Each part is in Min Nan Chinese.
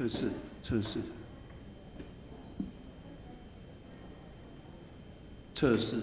測試，測試，測試。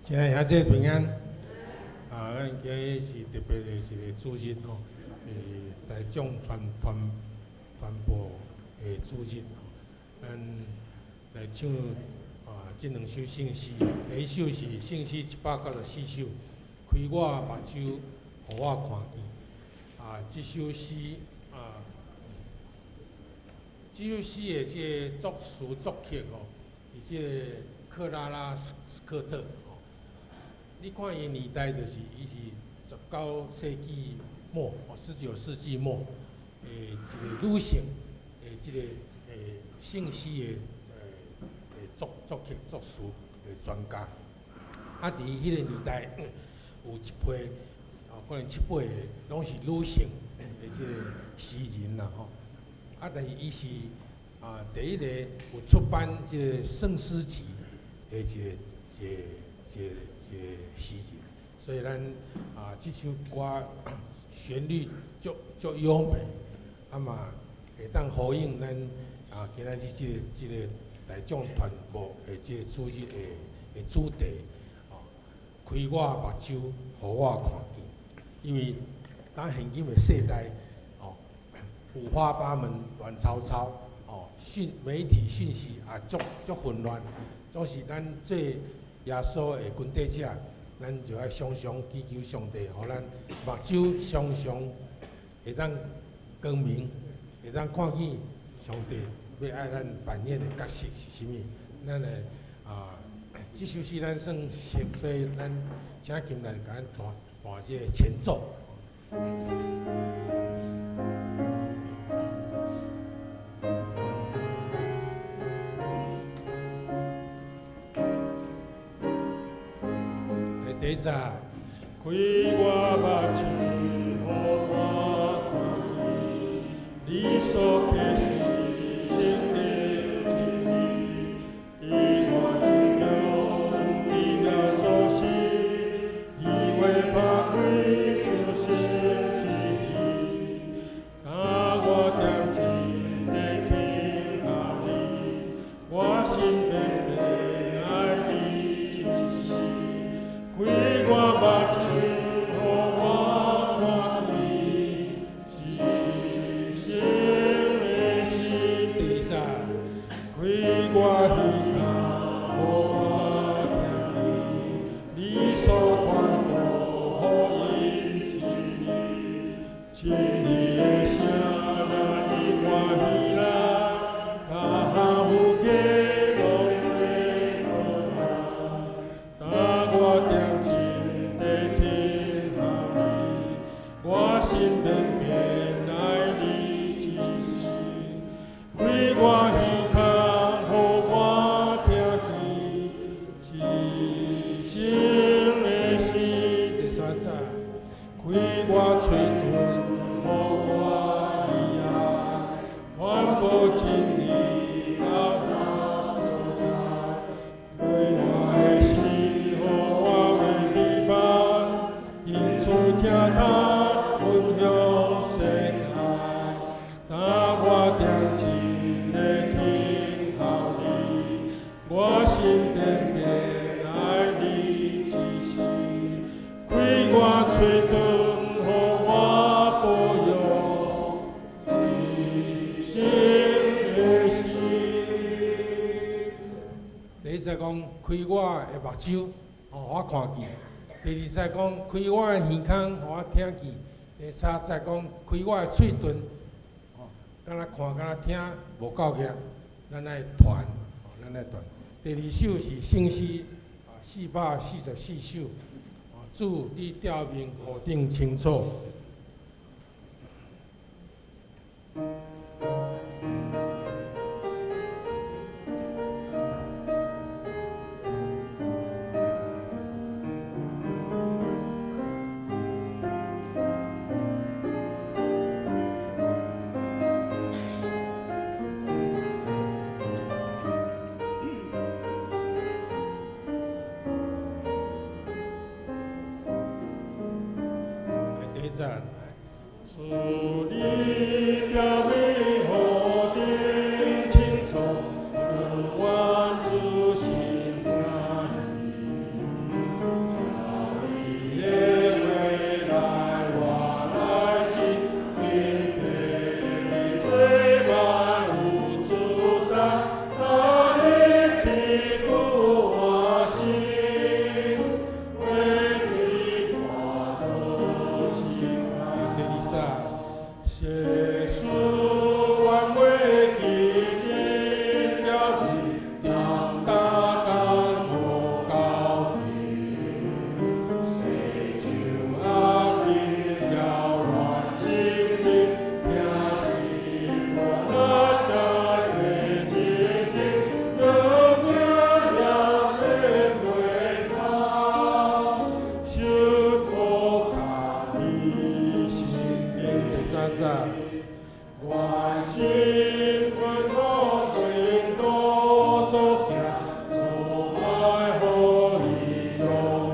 親愛兄弟平安。啊，咱今日是特別的一個主日吼，就是大眾傳播的主日吼。咱來唱啊，這兩首聖詩，第一首是聖詩194首，開我目睭，予我看見。啊，這首詩啊，這首詩的這個作詞作曲吼，是這個克拉拉斯科特。你看伊年代就是伊是19世紀末，哦，19世紀末的一個女性的這個聖詩的作曲作詞的專家。啊，佇彼個年代有一批，哦，可能七八個攏是女性的這個詩人啦，吼。啊，但是伊是啊第一個有出版這個聖詩集的一個詩人，所以咱啊這首歌旋律足足優美，啊嘛會當呼應咱啊今仔日這個大眾傳播的這個主日的主題，哦，開我目睭，予我看見，因為當現今的世代，哦，五花八門，亂糟糟，哦，媒體訊息也足足混亂，總是咱做耶穌的跟綴者，咱就愛常常祈求上帝，予咱目睭常常會當光明，會當看見上帝欲愛咱扮演的角色是啥物。咱來啊，這首詩咱算熟，所以咱請琴來共咱彈彈這個前奏。第一節，開我目睭，予我看見，你所啟示聖經真理，引我進入奇妙所示，以話拍開像神旨意，教我恬靜地聽候你，我心偏偏愛你真實。開我目睭，予我看見，一生的事。聽他分享世界，當我踮一个天候裡，我心變變愛你之時，開我喙唇，予我保養一生的心。第一節講開我的目睭，予我看見；第二節講開我的耳孔，予我聽見；第三節講開我的喙唇，吼，敢若看，敢若聽，無夠額，咱愛傳，吼，咱愛傳。第二首是聖詩，444首，主你表明何等清楚。第一節。主你表明何等清楚，永遠主心聽你，叫你的話來我內心，明白你最萬有主宰，那你堅固我心，為你我都心愛。第二節。寫書萬為記你表明，當大干苦高低，誰就阿明叫阮心靈，聽是我那家的姐姐，能將了誰最高，修托卡你心靈。第三節。願心願我心多所行，主愛予伊勇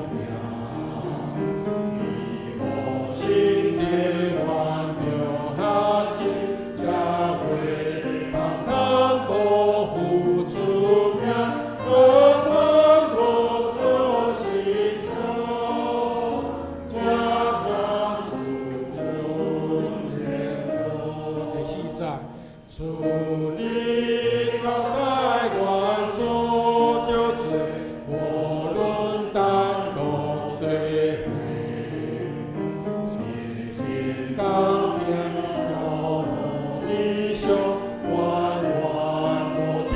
行，伊無心地願著下心，才袂空空辜負主名，永遠無可失錯，聽聽主恩言。第四節。主你交代阮所著做，無論擔當做伙，齊心同行，共理想，遠遠無停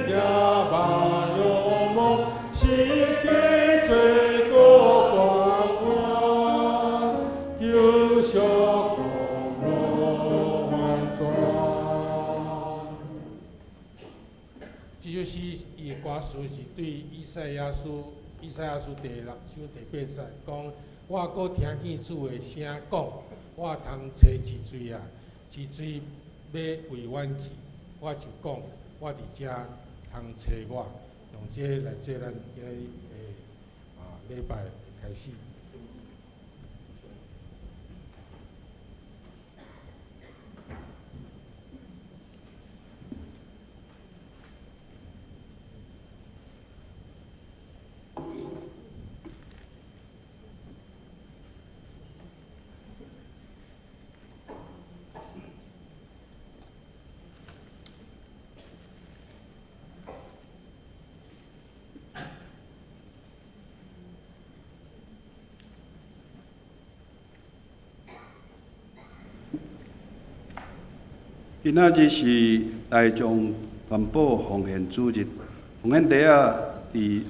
行萬勇猛，心機做個光源，救贖功勞完全。這首詩伊的歌詞是對以賽亞書第六章第八節講：我閣聽見主的聲講，我通揣一喙啊，一喙欲離阮去，我就講，我佇遮通揣我，用這個來做咱今日的禮拜的開始。今仔日是大眾傳播奉獻主日，奉獻袋仔佇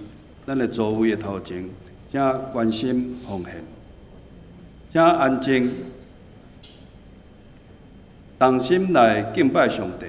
咱的座位的頭前，請關心奉獻，請安靜，同心來敬拜上帝。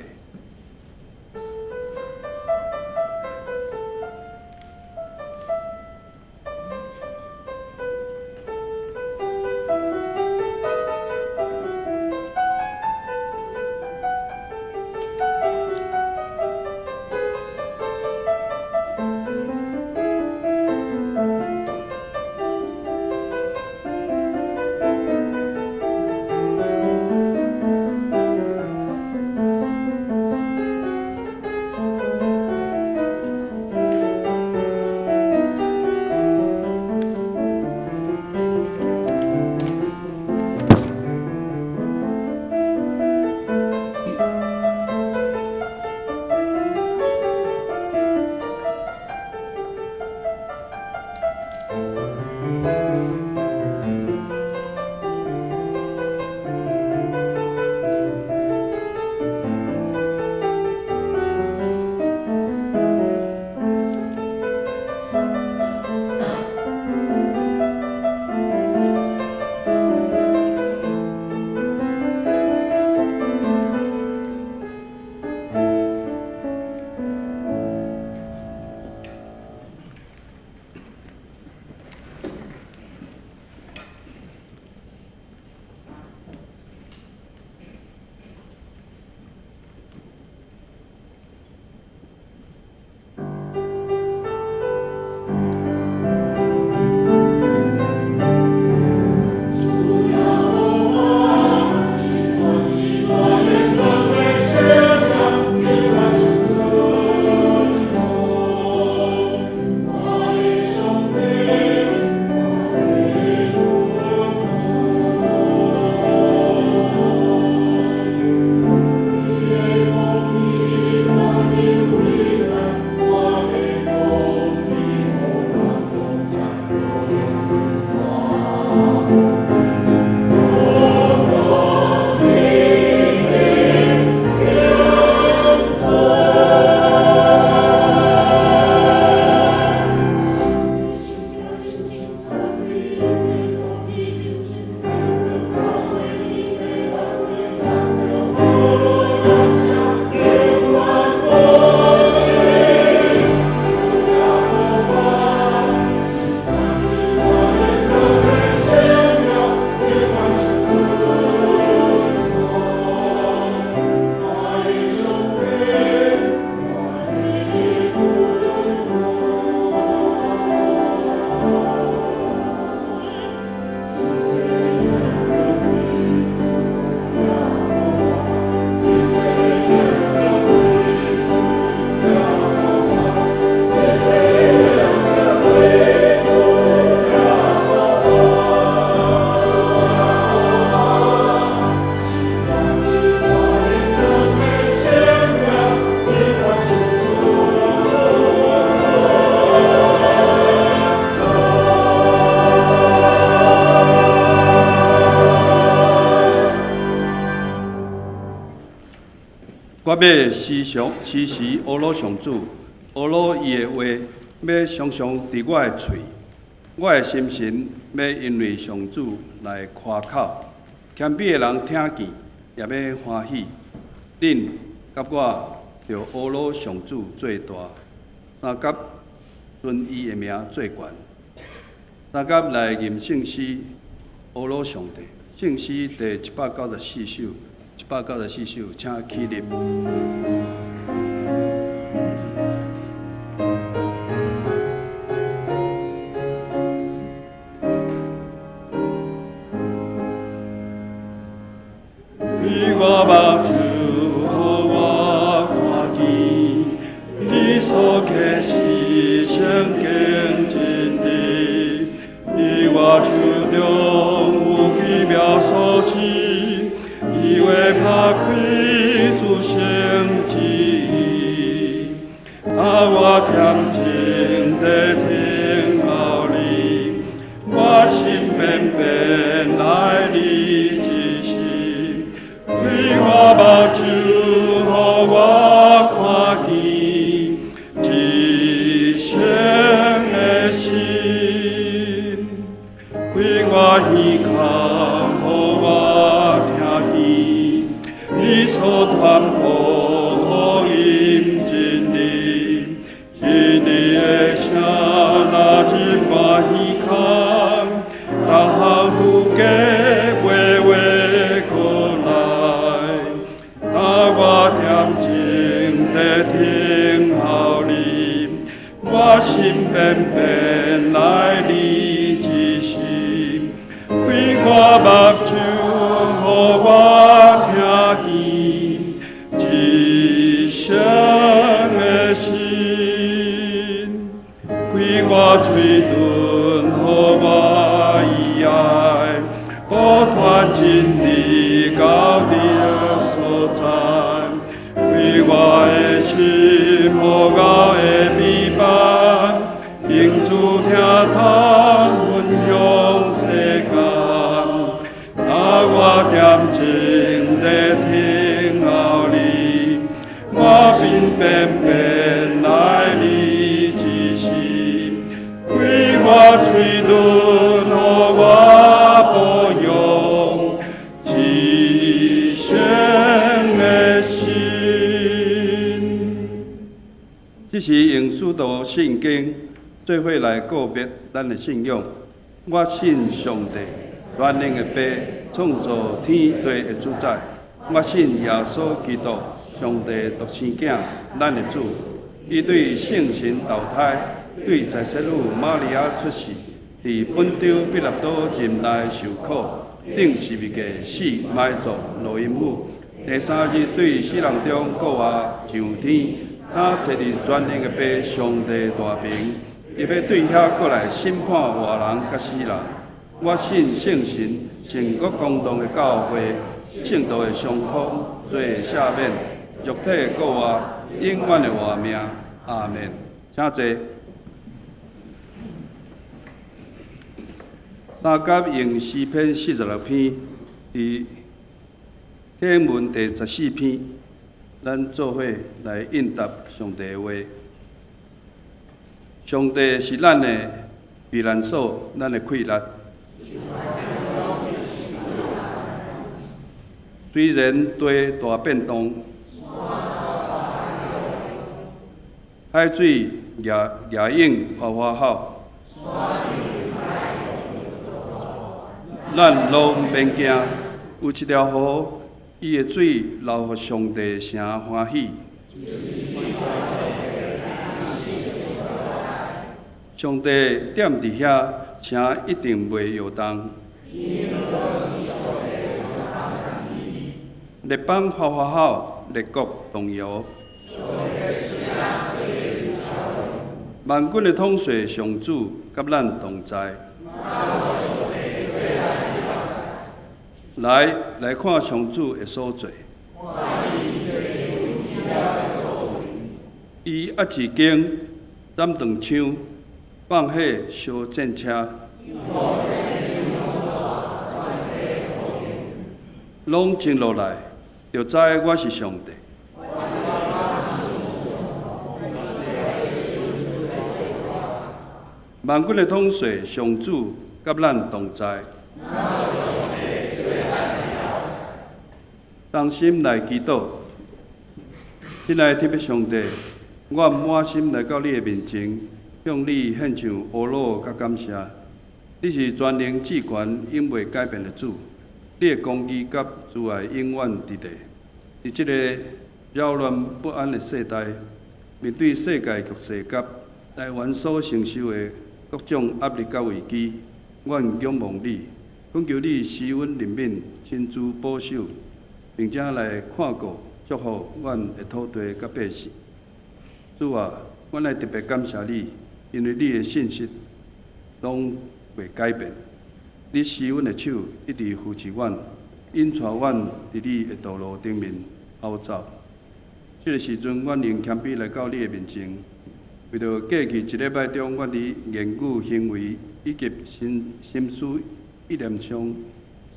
我欲時常時時呵咾上主，呵咾伊的話，欲常常佇我的喙。我的心神欲因為上主來誇口，謙卑的人聽見也欲歡喜。恁佮我著呵咾上主做大，相佮尊伊的名做懸，相佮來吟聖詩，呵咾上帝。聖詩第194首，194首，請起立。開我目睭，予我看見，你所啟示聖經真理，佇我手中有奇妙鎖匙，伊話拍開諸聖旨意，啊，我恬靜地聽候你，我心變變愛你之心，開我目睭，予我看見至聖的心，開我耳孔，予我聽見你所傳播福音真理，因你的聲若入我耳孔，逐項符格袂話過來，啊，我恬靜地聽候你，我心變變愛你之心，開我目睭，予我聽見至聖的心，開我喙唇，予我以愛，不傳真理到佇所在，開我的心，予我的臂膀，用主聽通。遍遍愛你之心，開我喙唇，予我保養至聖的心。這是用使徒信經做伙來告別咱的信仰。我信上帝，全能的父，創造天地的主宰。我信耶穌基督，上帝獨生囝，咱的主。伊對聖神投胎，對在聖女瑪利亞出世，佇本丟彼拉多任內受苦，釘十字架死埋葬落陰府。第三日對死人中復活上天，他坐佇全能的父上帝大爿，伊欲對遐閣來審判活人佮死人。我信聖神，聖國公同的教會，聖徒的相通，罪的赦免，肉體的復活，永遠的活命。阿門。請坐。三甲用詩篇46篇，佇經文第14篇，咱做伙來應答上帝的話。上帝是咱的避難所，咱的氣力。雖然地大變動，海水逆湧嘩嘩吼，咱攏免驚。有一條河，伊的水流予上帝城歡喜。上帝踮佇遐，城一定袂搖動。列邦嘩嘩吼，列國動搖。萬軍的統帥上主佮咱同在。來，來看上主的所做。伊壓一弓，斬斷槍，放火燒戰車。攏靜落來，就知我是上帝。萬軍的統帥上主佮咱同在。同心來祈禱，親愛的天父上帝，我滿心來到你的面前，向你獻上阿魯佮感謝。你是全能至權、永袂改變的主，你的公義佮慈愛永遠佇地。佇這個擾亂不安的世代，面對世界局勢佮台灣所承受的各種壓力佮危機，阮仰望你，懇求你施恩憐憫，親自保守，並且來看顧祝福阮的土地佮百姓。主啊，阮愛特別感謝你，因為你的信實攏袂改變。你施阮的手一直扶持阮，引帶阮佇你的道路頂面翱走。這个時陣，阮用謙卑來到你的面前，為著過去一禮拜中，阮佇言語、行為以及心心思意念上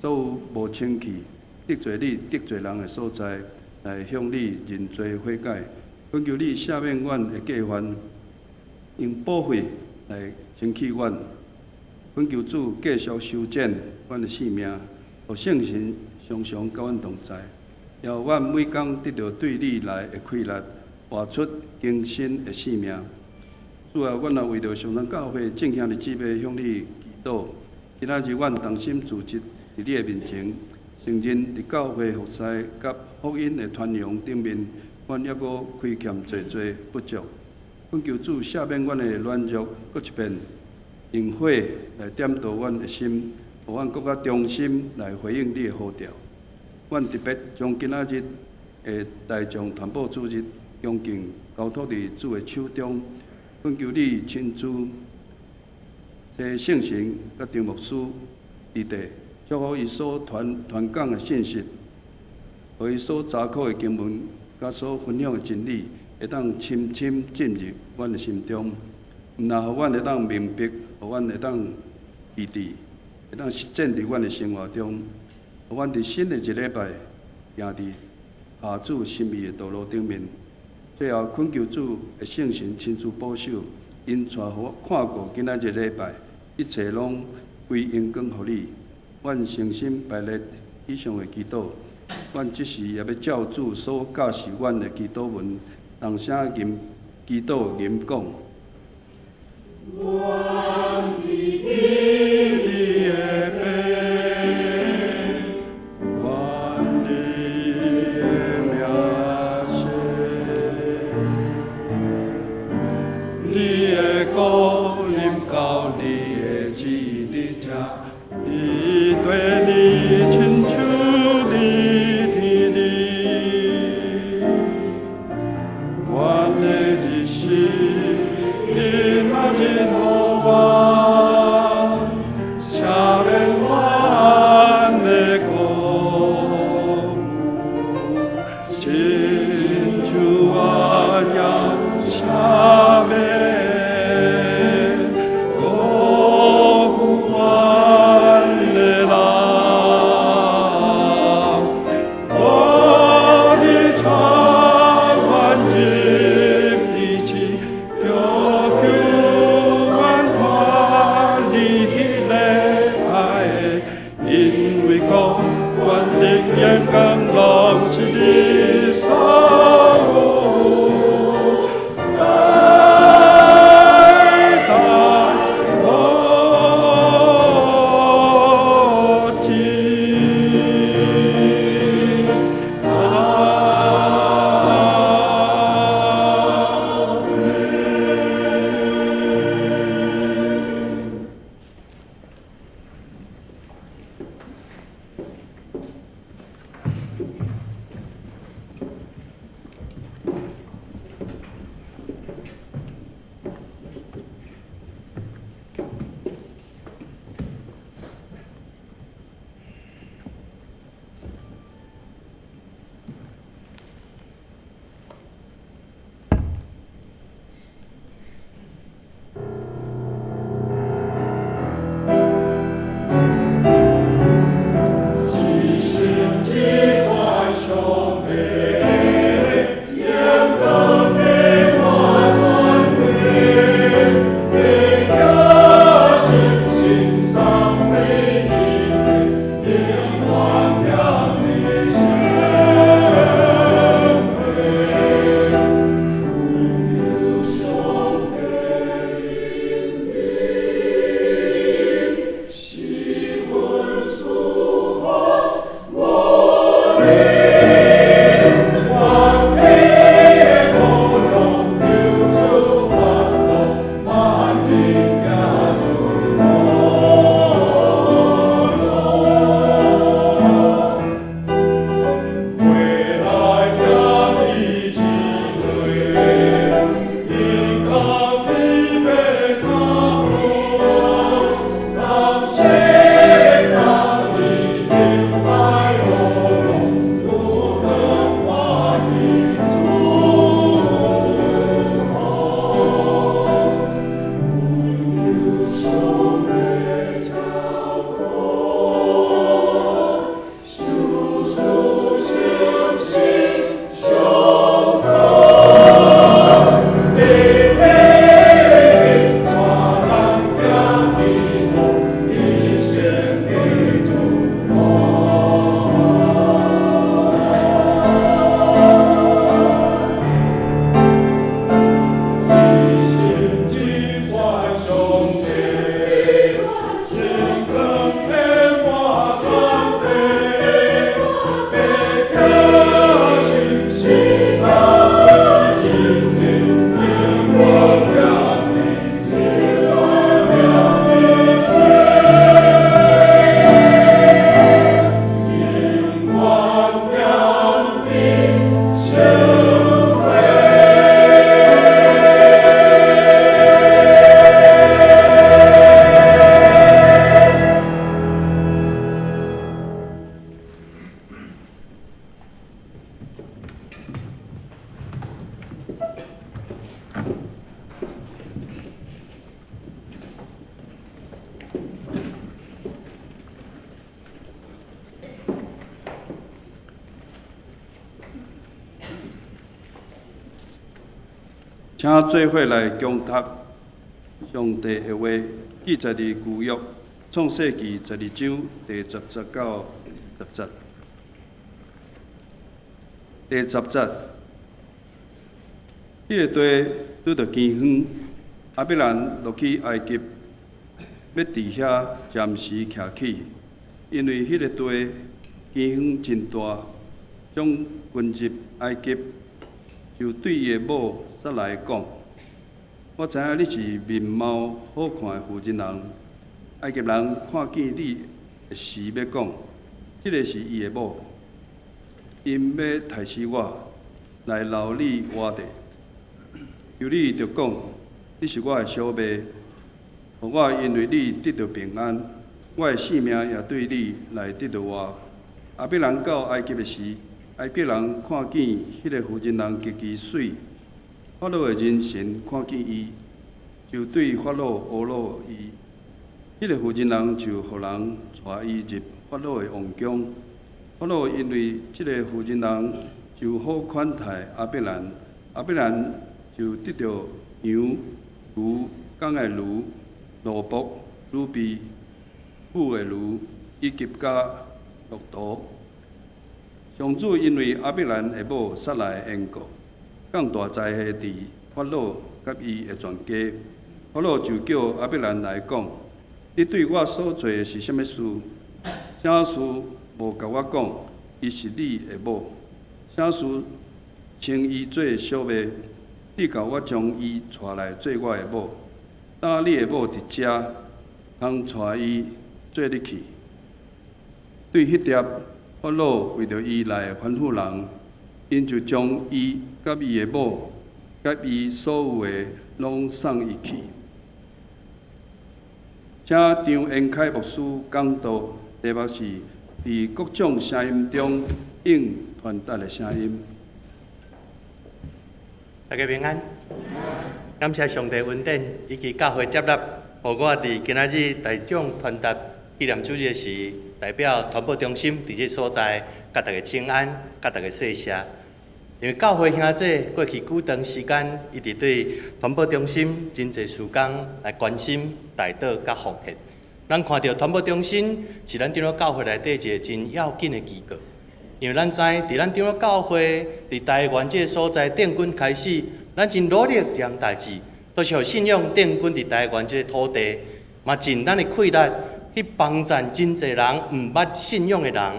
所有無清氣、得罪你、得罪人的所在，來向你認罪悔改，懇求你赦免阮的過犯，用寶血來清洗阮。懇求主繼續修剪阮的性命，予聖神常常佮阮同在，予阮每工得著對你來的氣力，活出更新的生命。主啊，阮也為著上山教會眾兄弟姊妹向你祈禱。今仔日阮同心組織佇你的面前，承認佇教會服侍佮福音的傳揚頂面，阮猶閣虧欠濟濟不足。懇求主赦免阮的軟弱，閣一遍用火來點著阮的心，予阮閣較忠心來回應你的呼召。阮特別將今仔日的大眾傳播主日恭敬交託佇主的手中，懇求你親自提聖神佮張牧師佇地，祝福伊所傳傳講的信息，予伊所查考的經文，佮所分享的真理，會當深深進入阮的心中，毋但予阮會當明白，予阮會當記佇，會當實踐佇阮的生活中，予阮佇新的一禮拜，行佇合主心意的道路頂面，最後懇求主的聖神親自保守，𪜶帶予我看過今仔日禮拜，一切攏歸榮光予你。阮誠心排列以上的祈禱，阮這時也欲照主所教示阮的祈禱文，同聲吟祈禱吟講。願你的父，願你的名聖，你的國臨到，你的旨意佇這，佇地裡親像佇天裡。阮的日食今仔日予阮，赦免阮的過誤，親像阮也赦免辜負阮的人。請做伙來恭讀上帝的話，記載佇舊約創世記12章第10節到10節。第十節，彼個地拄著饑荒，亞伯蘭落去埃及，欲佇遐暫時徛起，因為彼個地饑荒真大。將軍入埃及，就對伊的某撒萊講：我知影你是面貌好看的婦人人，埃及人看見你的時，欲講，這个是伊的某，𪜶欲刣死我，來留你活著。求你著講，你是我的小妹，予我因為你得著平安，我的性命也對你來得著活。亞伯蘭到埃及的時，埃及人看見彼个婦人人極其媠，法老的人臣看見伊，就對法老呵咾伊。彼个婦人人就予人帶伊入法老的王宮。法老因為這个婦人人就好款待亞伯蘭，亞伯蘭就得著羊、牛、犅的驢、奴僕、女婢、母的驢，以及佮駱駝。上主因為亞伯蘭的某撒萊的緣故，降大災禍佇法老佮伊的全家。法老就叫亞伯蘭來講：你對我所做的是啥物事？啥事無共我講，伊是你的某？啥事稱伊做小妹？你共我將伊帶來做我的某。當你的某佇遮，通帶伊綴你去。對彼帖，法老為著伊來吩咐人，𪜶就將伊佮伊的某佮伊所有的攏送伊去。請張延凱牧師講道，題目是佇各種聲音中應傳達的聲音。大家平安，感謝上帝恩典以及教會接納，予我佇今仔日大眾傳達紀念主日時，代表傳播中心佇這所在，共大家請安，共大家說謝。因為教會兄弟過去久長時間，一直對傳播中心真濟時間來關心、代禱佮奉獻。咱看著傳播中心是咱長老教會內底一个真要緊的機構，因為咱知佇咱長老教會佇台灣這个所在建軍開始，咱真努力這項代誌，都是予信仰奠根佇台灣這个土地，嘛盡咱的氣力去幫贊真濟人毋捌信仰的人，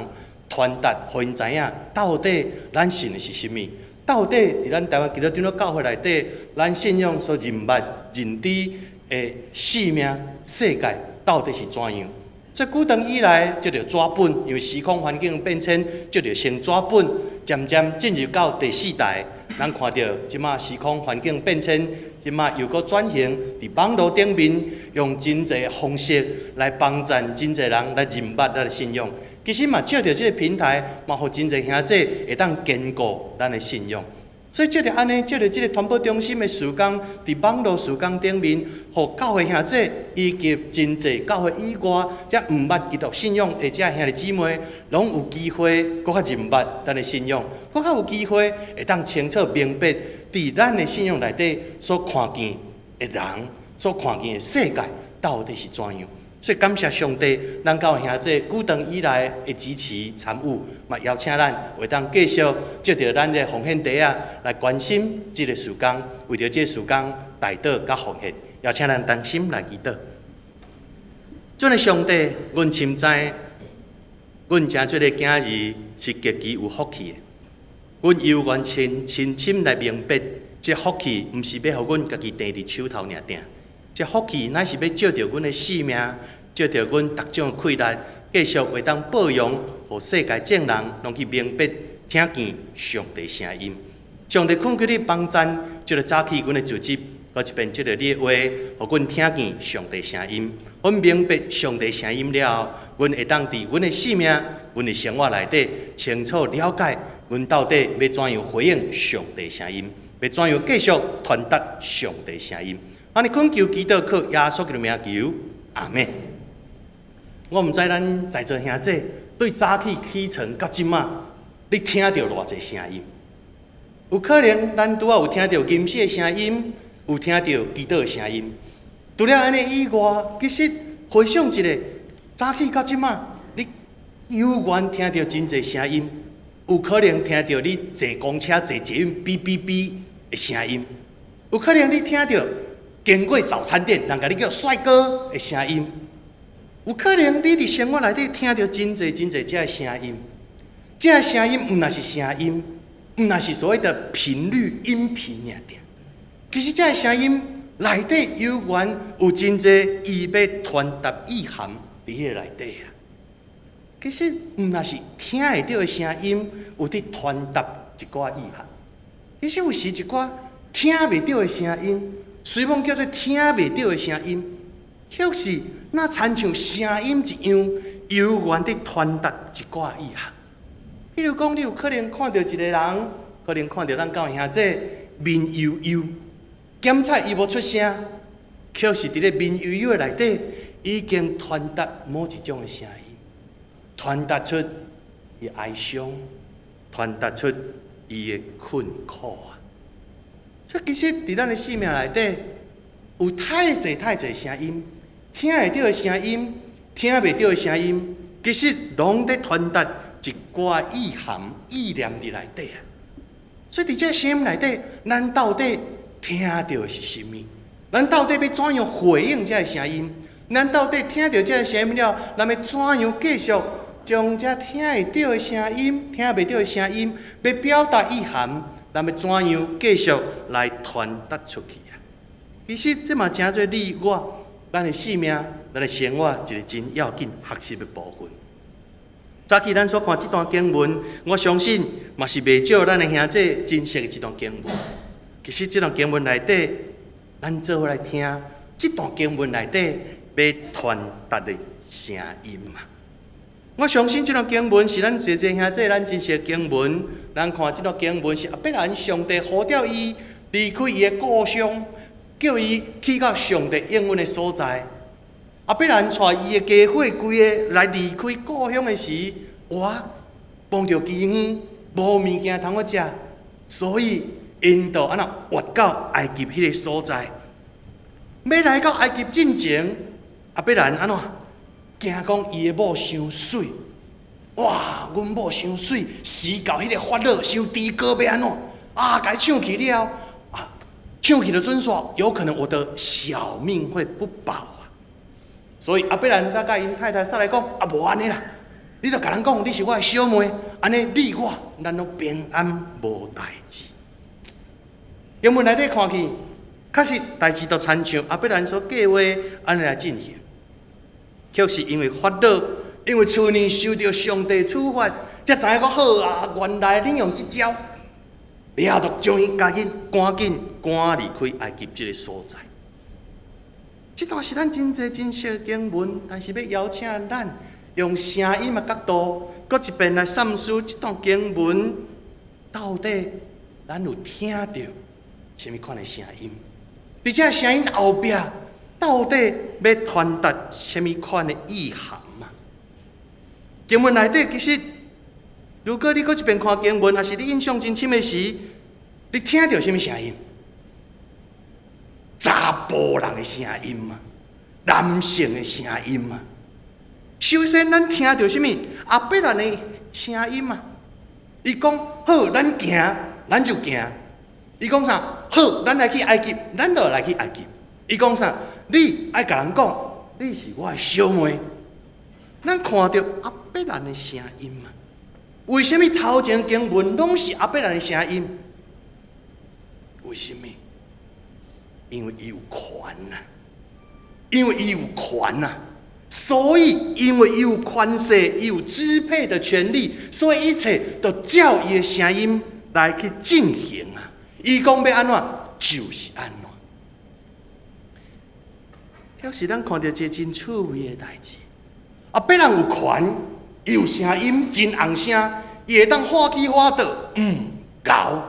傳達，予𪜶知影到底咱信的是啥物，到底佇咱台灣基督長老教會內底，咱信仰所認捌、認知的生命世界到底是怎樣。這久長以來，藉著紙本，因為時空環境變遷，藉著先紙本，漸漸進入到第四代，咱看著這馬時空環境變遷，這馬又閣轉型，佇網路頂面用真濟方式來幫贊真濟人來認捌咱的信仰。其實嘛，藉著這个平台，嘛，予真濟兄弟會當堅固咱的信仰。所以藉著按呢，藉著這个傳播中心的事工，佇網路事工頂面，予教會兄弟以及真濟教會以外，遮毋捌基督信仰的遮兄弟姊妹，攏有機會閣較認捌咱的信仰，閣較有機會會當清楚明白，佇咱的信仰內底所看見的人，所看見的世界到底是怎樣。所以感謝上帝，咱教會兄弟久長以來的支持參與，嘛邀請咱會當繼續藉著咱的奉獻袋仔來關心這个事工，為著這个事工代禱佮奉獻，邀請咱同心來祈禱。主的上帝，阮深知，阮成做个囝兒是極其有福氣的。阮猶原深深深來明白，這福氣毋是欲予阮家己踮佇手頭爾定，這福氣乃是欲藉著阮的性命，藉著阮逐種的氣力，繼續會當報揚，予世界眾人攏去明白、聽見上帝聲音。上帝懇求你幫贊，藉著早起阮的組織，閣一遍藉著你的話，予阮聽見上帝聲音。阮明白上帝聲音了後，阮會當佇阮的性命、阮的生活內底清楚了解，阮到底欲怎樣回應上帝聲音，欲怎樣繼續傳達上帝聲音。按呢懇求祈禱靠耶穌基督名求，阿們。我毋知咱在座兄弟對早起起床到這馬，你聽著偌濟聲音？有可能咱拄仔有聽著吟詩的聲音，有聽著祈禱的聲音。除了按呢以外，其實回想一下，早起到這馬，你猶原聽著真濟聲音，有可能聽著你坐公車、坐捷運嗶嗶嗶的聲音，有可能你聽著經過早餐店，人共你叫帥哥的聲音，有可能你佇生活內底聽著真濟真濟這个聲音，這个聲音毋但是聲音，毋但是所謂的頻率音頻爾爾。其實這个聲音內底猶原有真濟伊欲傳達意涵佇彼个內底啊。其實毋但是聽會著的聲音有佇傳達一寡意涵，其實有時一寡聽袂著的聲音，雖罔叫做聽袂著的聲音，卻是若親像聲音一樣，猶原佇傳達一寡意涵。比如講，你有可能看著一個人，可能看著咱教兄姊面憂憂，檢查伊無出聲，卻是佇咧面憂憂的內底，已經傳達某一種的聲音，傳達出伊哀傷，傳達出伊的困苦啊。所以其實佇咱的生命內底，有太濟太濟聲音，聽會著的聲音，聽袂著的聲音，其實攏佇傳達一寡意涵、意念佇內底啊。所以佇這聲音內底，咱到底聽著的是啥物？咱到底欲怎樣回應這个聲音？咱到底聽著這个聲音了，咱欲怎樣繼續將這聽會著的聲音、聽袂著的聲音，欲表達意涵，咱欲怎樣繼續來傳達出去啊？其實這嘛成做你我咱的生命、咱的生活一個真要緊學習的部分。早起咱所看這段經文，我相信嘛是袂少咱的兄姊真熟的這段經文。其實這段經文內底，咱做伙來聽這段經文內底欲傳達的聲音嘛。我相信這段經文是咱濟濟兄姊咱真熟的經文。咱看這段經文是亞伯蘭上帝呼召伊離開伊的故鄉，叫伊去到上帝應允的所在。亞伯蘭帶伊的家伙規个來離開故鄉的時，哇，碰著饑荒，無物件通好食，所以𪜶就按怎活到埃及彼个所在。欲來到埃及進前，亞伯蘭按怎驚講伊的某傷媠，哇，阮某傷媠，死到彼个法老傷豬哥欲按怎？啊，共伊搶去了，啊，搶去就準煞，有可能我的小命會不保啊。所以亞伯蘭才共𪜶太太撒萊講，啊，無按呢啦，你就共人講你是我的小妹，按呢你我咱攏平安無代誌。經文內底看去，確實代誌都親像亞伯蘭所計劃按呢來進行，卻是因為法老，因為厝內受著上帝處罰，才知影講好啊，原來恁用這招，了就將伊趕緊趕緊趕離開埃及這个所在。這段是咱真濟真熟的經文，但是欲邀請咱用聲音的角度，閣一遍來審視這段經文，到底咱有聽著啥物款的聲音？佇這聲音後壁，到底欲傳達啥物款的意涵啊？經文內底其實，如果你閣一遍看經文，抑是你印象真深的時，你聽著啥物聲音？查埔人的聲音嘛，男性的聲音嘛。首先，咱聽著啥物？亞伯蘭的聲音嘛。伊講好，咱行，咱就行。伊講啥？好，咱來去埃及，咱就來去埃及。伊講啥？你愛共人講，你是我的小妹。咱看著亞伯蘭的聲音嘛。為啥物頭前經文攏是亞伯蘭的聲音？為啥物？因為伊有權啊，因為伊有權啊，所以因為伊有權勢，伊有支配的權利，所以一切都照伊的聲音來去進行啊。伊講欲按怎，就是按怎。卻是咱看著一个真趣味的代誌。亞伯蘭有權，伊有聲音，真紅聲，伊會當喊起喊倒，𠢕。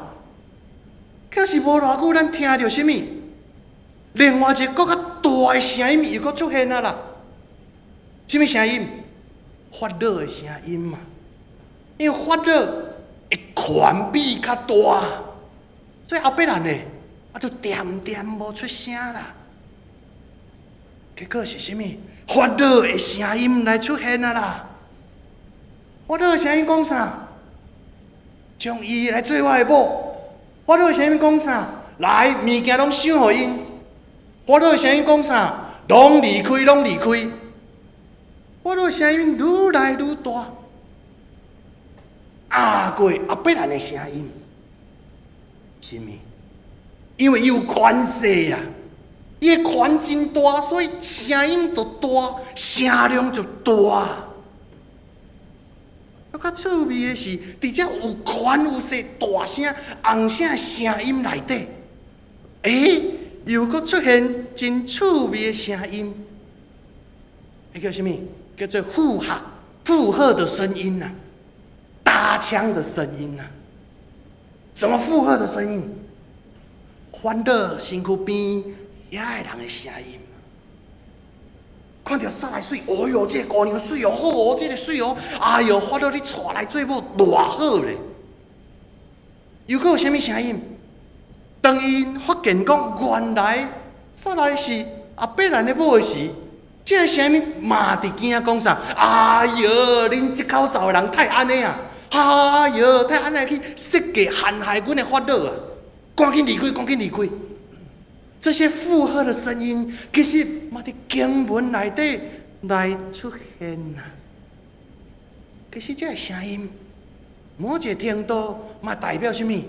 可是無偌久，咱聽著啥物？另外一个閣較大的聲音又閣出現啊啦！啥物聲音？法老的聲音嘛。因為法老的權柄較大，所以亞伯蘭呢，啊，就恬恬無出聲啦。結果是啥物？法老的聲音來出現啊啦！法老的聲音講啥？將伊來做我的某。法老的聲音講啥？來，物件攏賞予𪜶。法老的聲音講啥？攏離開，攏離開。法老的聲音愈來愈大，壓過亞伯蘭的聲音。啥物？因為伊有權勢啊！伊的權真大，所以聲音就大，聲量就大。閣較趣味的是，佇遮有權有勢、大聲、紅聲的聲音內底，又閣出現真趣味的聲音，彼叫啥物？叫做附和、附和的聲音啊，搭腔的聲音啊。什麼附和的聲音？法老身軀邊遐個人的聲音。看著撒來媠，哦喲，這個姑娘媠哦，好哦，這個媠哦，哎喲，法老你娶來做某偌好咧。又閣有啥物聲音？當𪜶發現講原來撒來是亞伯蘭的某的時，這個聲音嘛佇邊仔講啥？哎喲，恁這口罩的人太按呢啊！哎喲，太按呢去設計陷害阮的法老啊！趕緊離開，趕緊離開！這些附和的聲音，其實嘛佇經文內底來出現啊。其實這個聲音，某一個程度嘛代表啥物？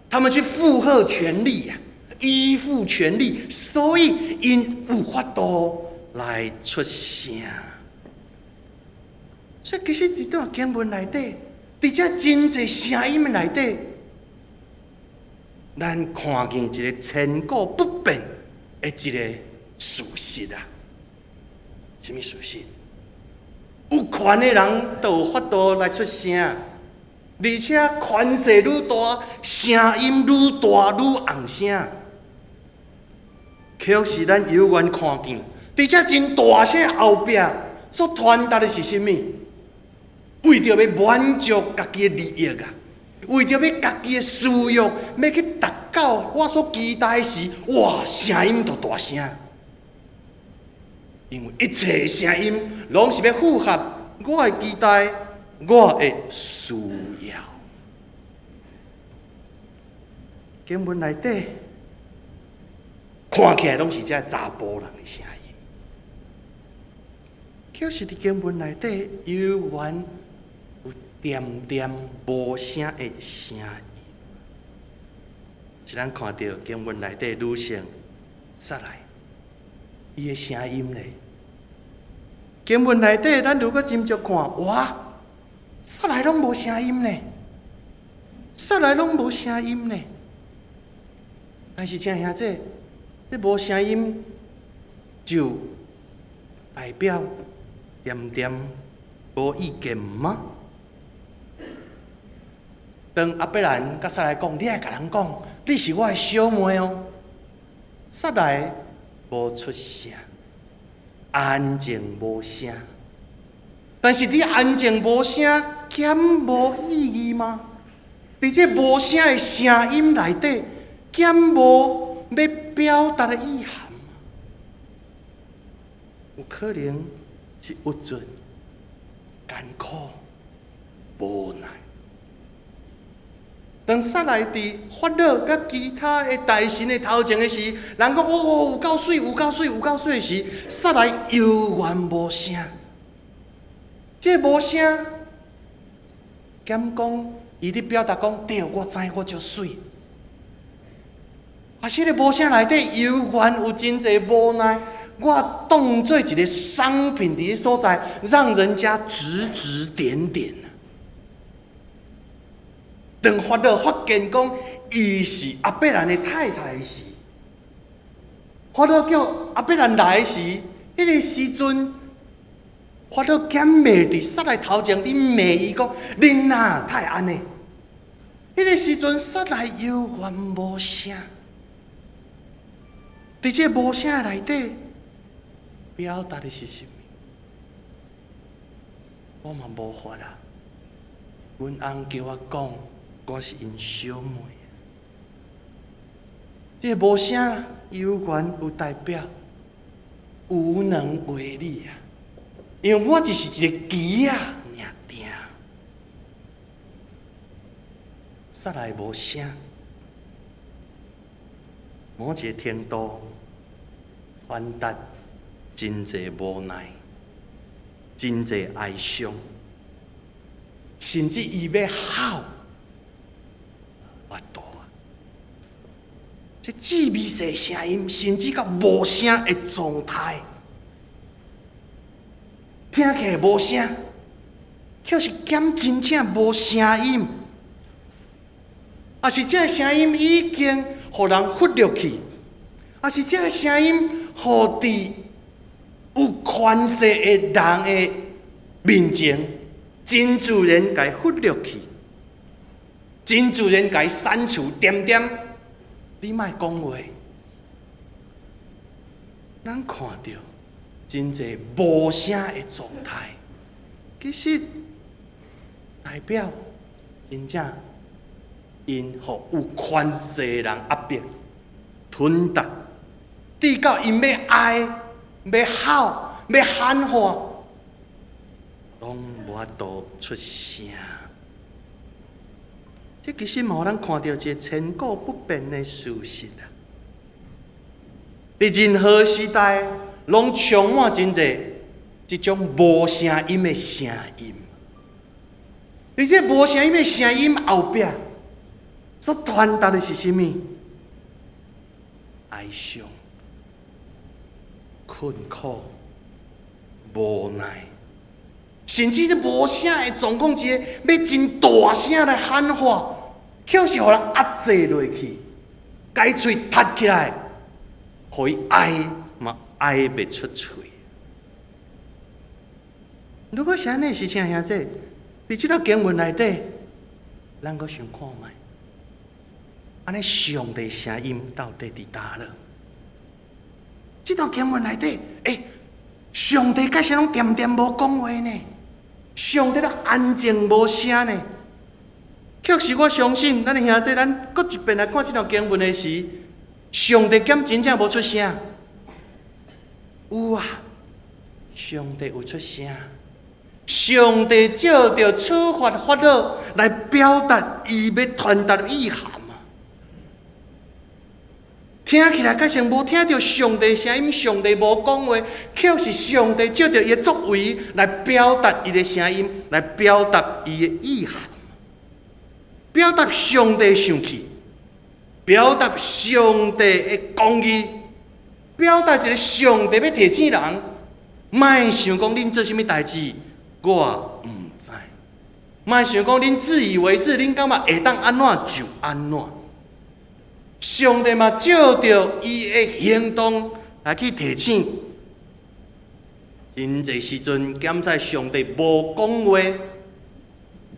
他們去附和權力啊，依附權力，所以𪜶有法度來出聲。所以其實這段經文內底，佇這真濟聲音內底，咱看見一個千古不變的一個事實啊！啥物事實？有權的人就有法度來出聲，而且權勢愈大，聲音愈大愈洪聲。卻是咱猶原看見，佇這真大聲後壁所傳達的是啥物？為著欲滿足家己的利益啊！為著欲家己的私欲，欲去達到我所期待的時，哇！聲音就大聲。因為一切聲音攏是欲符合我的期待，我的需要。經文內底看起來攏是這查埔人的聲音，卻是佇經文內底猶原有恬恬無聲的聲音。是咱看著經文內底女性撒來，伊的聲音咧。經文內底，咱如果斟酌看，哇，撒來攏無聲音呢，撒來攏無聲音呢。但是，親兄弟，這無聲音就代表恬恬無意見嗎？當亞伯蘭佮撒來講，你愛共人講，你是我的小妹哦。撒來無出聲，安靜無聲。但是你安靜無聲，敢無意義嗎？佇這無聲的聲音內底，敢無欲表達的意涵？有可能是鬱卒、艱苦、無奈。當撒來佇法老佮其他的大臣的頭前的時，人講哦，有夠媠，有夠媠，有夠媠的時，撒來猶原無聲。這無聲，敢講伊咧表達講對，我知我足媠。啊，這个無聲內底猶原有真濟無奈，我當做一個商品佇咧所在，讓人家指指點點。當法老發現講伊是亞伯蘭的太太時，法老叫亞伯蘭來時，彼個時陣，法老敢會佇撒來頭前佇罵伊講：恁哪會按呢？彼個時陣，撒來猶原無聲，佇這無聲內底，表達的是啥物？我嘛無法啊，阮翁叫我講，我是𪜶小妹。這個無聲猶原有代表無能為力啊！因為我只是一個棋仔爾定，煞來無聲，某一個程度傳達真濟無奈，真濟哀傷，甚至伊欲哭，無法度啊！這至微細聲音，甚至到無聲的狀態，聽起來無聲，卻是敢真正無聲音，抑是這个聲音已經予人忽略去，抑是這个聲音予佇有權勢的人的面前，真自然共忽略去，真自然共刪除，恬恬，你莫講話。咱看著真濟無聲的狀態，其實代表真正𪜶予有權勢的人壓迫、吞噬，直到𪜶欲哀、欲吼、欲喊話，攏無法度出聲。這其實嘛，予咱看著一個千古不變的事實啊！佇任何時代，攏充滿真濟這種無聲音的聲音。佇這無聲音的聲音後壁，所傳達的是啥物？哀傷、困苦、無奈，甚至這無聲的狀況之下，欲真大聲來喊話，卻是予人壓制落去，共喙窒起來，予伊哀嘛哀袂出喙。如果是按呢是親兄弟，佇這段經文內底，咱閣想看覓？按呢上帝聲音到底佇佗落？這段經文內底，欸，上帝敢是攏恬恬無講話呢？上帝都安靜無聲呢？確實，我相信咱的兄弟，咱閣一遍來看這段經文的時，上帝敢真正無出聲？有啊，上帝有出聲。上帝藉著處罰法老來表達伊欲傳達的意涵啊！聽起來敢像無聽著上帝聲音，上帝無講話，卻是上帝藉著伊的作為來表達伊的聲音，來表達伊的意涵，表達上帝生氣，表達上帝的公義，表達一个上帝欲提醒人，莫想講恁做啥物代誌，我毋知。莫想講恁自以為是，恁感覺會當按怎就按怎。上帝嘛藉著伊的行動來去提醒。真濟時陣，敢在上帝無講話，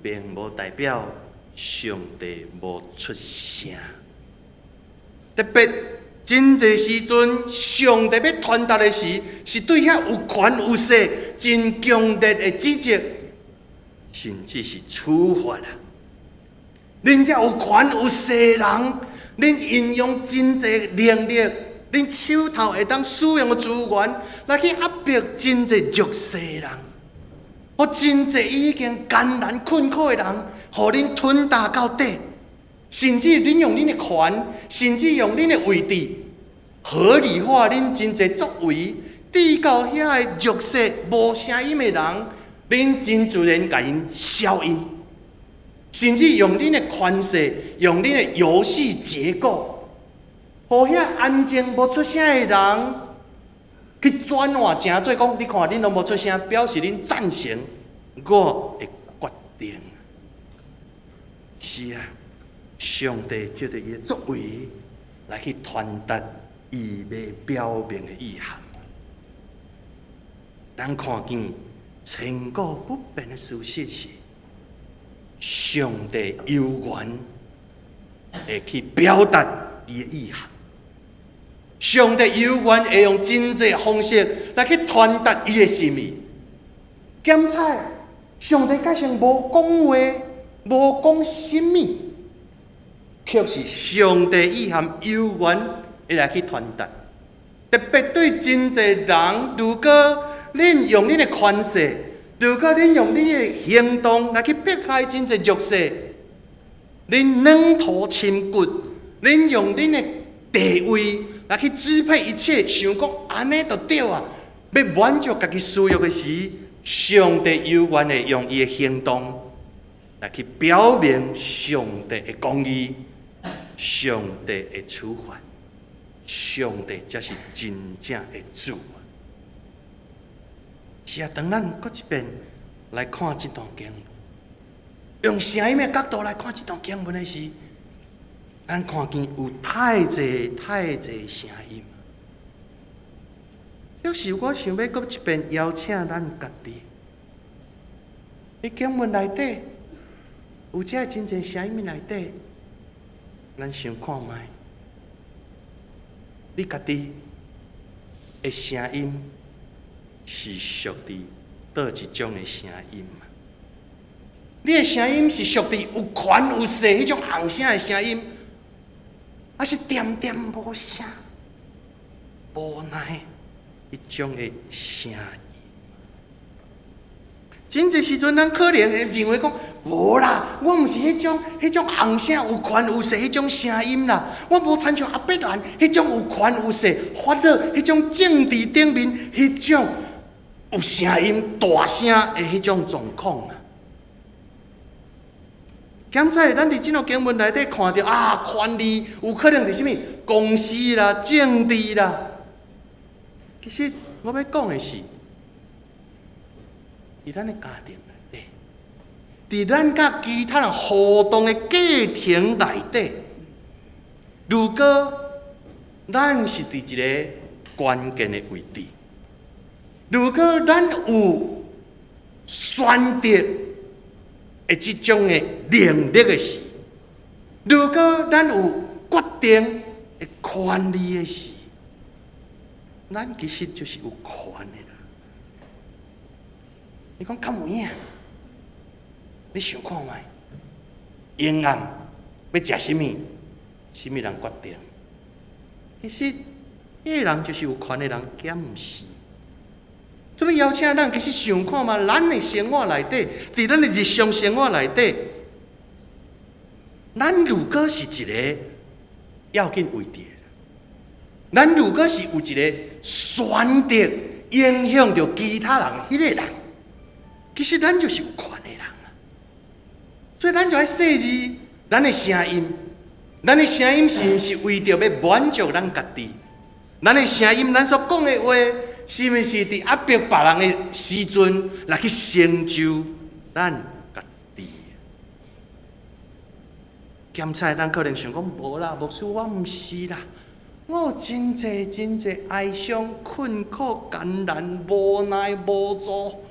並無代表上帝無出聲。特別真濟時陣，上帝欲傳達的時，是對遐有權有勢、真強烈的指責，甚至是處罰啊！恁這有權有勢人，恁運用真濟能力，恁手頭會當使用的資源，來去壓迫真濟弱勢人，予真濟已經艱難困苦的人，予恁吞噬到底。甚至恁用恁的權，甚至用恁的位置，合理化恁真濟作為，直到遐个弱勢無聲音的人，恁真自然共𪜶消音，甚至用恁的權勢，用恁的遊戲結構，予遐安靜無出聲的人去轉換成做講，你看恁攏無出聲，表示恁贊成我的決定。是啊，上帝藉著伊的作為來去傳達伊欲表明的意涵。咱看見千古不變的事實是，上帝猶原會去表達伊的意涵。上帝猶原會用真濟方式來去傳達伊的心意。檢採上帝敢像無講話，無講啥物。卻是上帝意涵猶原會來去傳達。特別對真濟人，如果恁用恁的權勢，如果恁用你的行動來去迫害真濟弱勢，恁軟土深掘，恁用恁的地位來去支配一切，想講按呢就對啊！欲滿足家己私欲的時，上帝猶原會用伊的行動來去表明上帝的公義、上帝的處罰，上帝才是真正的主。是啊，當咱閣一遍來看這段經文，用聲音的角度來看這段經文的時，咱看見有太濟太濟聲音。就是我想欲閣一遍邀請咱家己，佇經文內底有遮真濟聲音內底，咱想看覓，你家己的聲音是屬佇佗一種的聲音？你的聲音是屬佇有權有勢彼種洪聲的聲音，抑是恬恬無聲、無奈彼種的聲音？真濟時陣，咱可能會認為講，無啦，我毋是彼種洪聲有權有勢彼種聲音啦，我無親像亞伯蘭彼種有權有勢、法老彼種政治頂面彼種有聲音大聲的彼種狀況啊。剛才咱佇這段經文內底看著啊，權力有可能是啥物公司啦、政治啦。其實我欲講的是，佇咱的家庭內底，佇咱佮其他人互動的過程內底，如果咱是佇一个關鍵的位置，如果咱有選擇的這種的能力的時，如果咱有決定的權利的時，咱其實就是有權的啦。你講敢有影？你想看覓？陰暗欲食啥物？啥物人決定？其實，彼個人就是有權的人，敢毋是？所以邀請咱其實想看覓，咱的生活內底，佇咱的日常生活內底，咱如果是一个要緊位置的人，咱如果是有一个選擇影響著其他人彼个人，其實咱就是有權的人啊。所以咱就愛細膩咱的聲音，咱的聲音是毋是為著欲滿足咱家己？咱的聲音，咱所講的話，是毋是佇壓迫別人的時陣來去成就咱家己？檢查咱可能想講無啦，牧師我毋是啦，我有真濟真濟哀傷、困苦、艱難、無奈、無助，